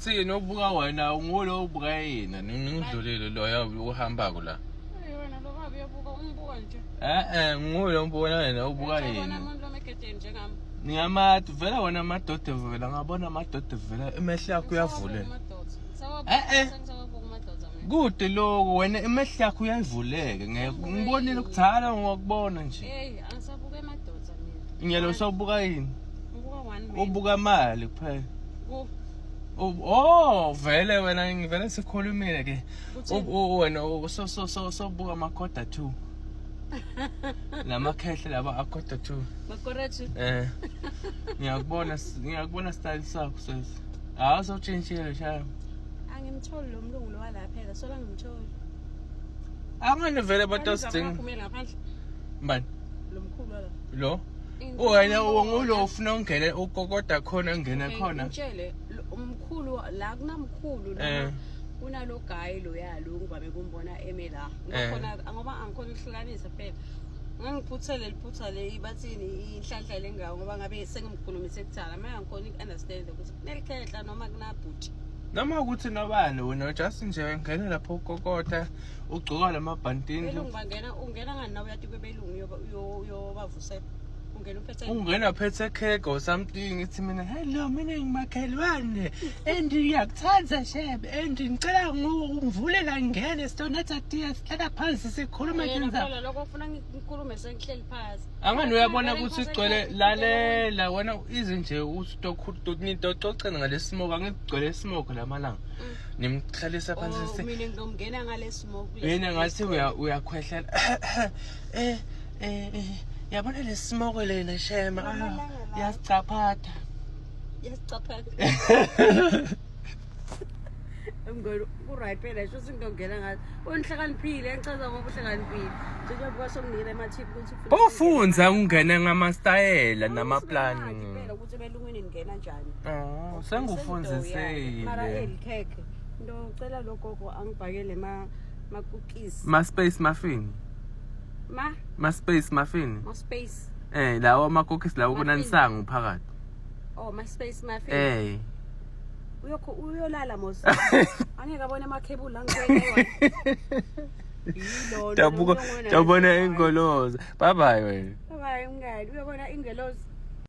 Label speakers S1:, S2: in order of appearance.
S1: Sini ubuka wena ngulo ubuka yena ngidlulile loya uhambako la.
S2: Wena lo baba uyabuka ungibuka nje.
S1: Eh eh ngulo ubona wena ubuka
S2: Uyabona
S1: yena.
S2: umuntu lomegedeni njengami.
S1: Ngiyamati vela wena amadoda vela ngabona amadoda vela emehlo yakho uyavuleka. Eh, eh.
S2: Sengisawabuka amadoda mina.
S1: Kude lokho wena emehlo yakho uyayivuleka ngeke ngibonile kudala ngokubona nje.
S2: Hey, angisabuka emadoda mina.
S1: Ngiyalo sawubuka yini?
S2: Ngibuka one man.
S1: Ubuka mali kuphela.
S2: Ku
S1: Oh vele wena ngivele sikhulumile ke.
S2: Uthini?
S1: Wena so so so sobuka amakoda 2. Lamakhehle laba akoda 2.
S2: Makorachu.
S1: Eh. Ngiyakubona ngiyakubona style sakho sesi. Hawu sewutshintshile shaya.
S2: Angimtholi lo mlungu lo walapha phela, sola ngimtholi.
S1: Angani vele bantu asidinga.
S2: Aphumele ngaphandle.
S1: Mbani?
S2: Lo mkhulu wala.
S1: Lo? Wena ngulo ufuna ungene ukokoda khona ungene khona.
S2: Ngitshele umkhulu la kunamkhulu
S1: Eh.
S2: noma kunalo guy lo yalo ngivame kumbona eme la.
S1: Eh.
S2: Ngokhona ngoba angikhona ukuhlukanisa phela. Ngangiphuthele liphutha le bathini inhlanhla lengawo ngoba ngabe sengimkhulumise kudala manje angikhona uku-understand ukuthi kunelikhehla noma kunabhuti.
S1: Noma ukuthi nobani wena just nje ngena lapho ukokota ugcoka lamabhantini.
S2: Belungu bangena ungena ngani nawe uyati kwebelungu uyobavusela. Ungena uphethe
S1: Ungena phethe cake or something ithi mina hello mina ngimakhelwane and ngiyakuthanda shebe and ngicela ungivulela ngingene sitonatha tiya sihlala phansi sikhulume
S2: Yena
S1: tindzaba.
S2: phela lokho ufuna ngikhulume sengihleli phansi.
S1: Angani uyabona ukuthi igcwele lalela wena ize nje usitoxoxeni ngale smoke angigcwele smoke lamalanga. Nimhlalisa phansi
S2: Oh,
S1: si
S2: mina ngizongena ngale smoke kule
S1: yena ngathi uya uyakhwehlela eh eh eh, yabona le smoke lena shema ah, yasicaphatha
S2: yasicaphatha Mngani ku-right phela sho ukuthi ngizongena ngathi unihlakaniphile ngichaza ngoba uhlakaniphile njengoba sokunikela ama-tip ukuthi ufuna
S1: Ufunza ungena ngamastayela namaplani.
S2: phela ukuthi ebelungwini ningena njani
S1: Oh,
S2: mara
S1: sengufundisile.
S2: elikhekhe ngicela lo gogo angibhakele ma ma-cookies
S1: Ma space muffin.
S2: ma
S1: Ma space muffin.
S2: ma space
S1: Eh, lawo ama cookies lawo
S2: Muffin.
S1: kunansangu phakathi.
S2: oh ma space muffin
S1: Eh.
S2: uyokho uyolala mos angeke abone amakhebuli angeke
S1: Tabuka tabona ingoloza. Bye bye wena.
S2: Bye bye mngani uyobona ingelozi.